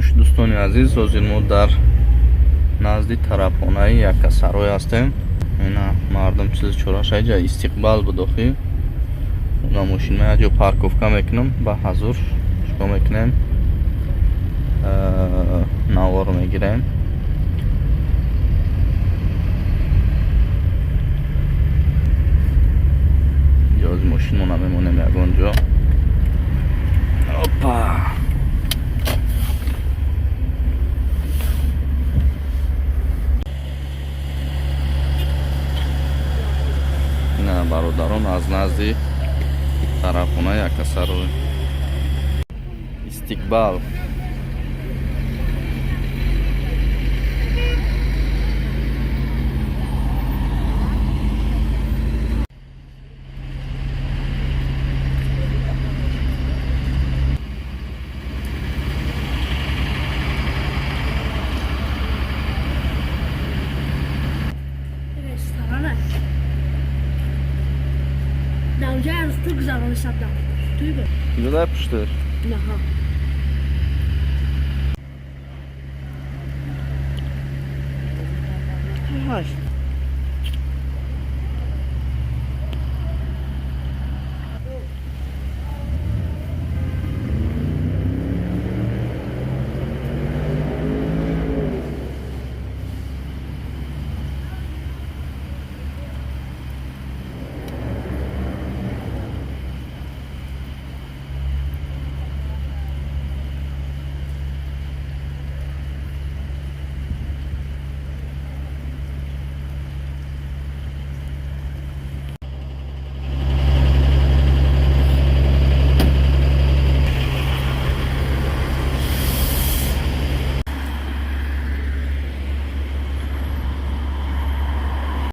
Хуш, дӯстони азиз, ҳозир мо дар назди тарабхонаи Яккасарой ҳастем. Ина мардум чизи чораша иҷа истиқбал буд охи. На, мошинма як ҷо парковка мекунам, ба ҳазур чикор мекунем, навор мегирем. Ҷози мошинмона мемонем ягон ҷо. Опа, ина бародарон, аз назди тарабхона Яккасарой, истиқбал. Ресторана. Дар онҷа арӯз ту гузаронисадам. Туй буд. Куҷодай пушташ? Наҳа.